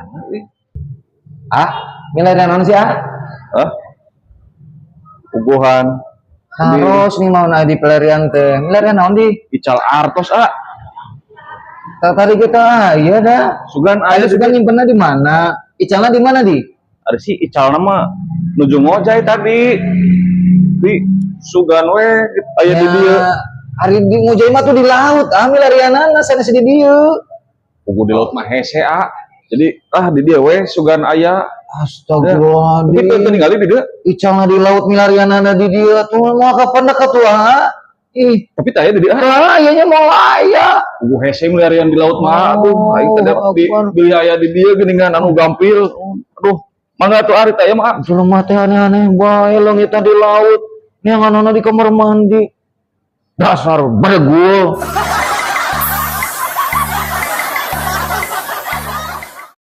Mana euy? Ah, milarian naon sih, ah? Hah? Puguhan. Harus nih mau di pelarian teh. Milarian naon di? Ical artos, ah. Tadi kita, ah, iya dah. Sugan Aya aya. Sugan nyimpenna di mana? Icalna di mana di? Ada sih ical nama nuju ngojay tadi. Di sugan we aya di dieu. Ari di ngojay mah tuh di laut, ah, milarianana sanes di dieu. Puguh di laut mah hese, ah. Jadi ah di dieu we sugan aya. Astagfirullahaladzim. Tapi teu ningali di dieu. Icalna di laut, milarianana di dieu tuh mau kapan dah tuh, ah? Ih, Tapi teh aya di dieu, ah. ah, iyanya mau aya. Puguh hese milarian di laut mah aduh, aing teh di apaan? Beli aya di dieu geuningan anu gampil. Aduh, mangga tuh ari teh aya mah, ah. Jelema teh aneh-aneh bae, leungitna di laut. Neanganana di kamar mandi. Dasar baregul.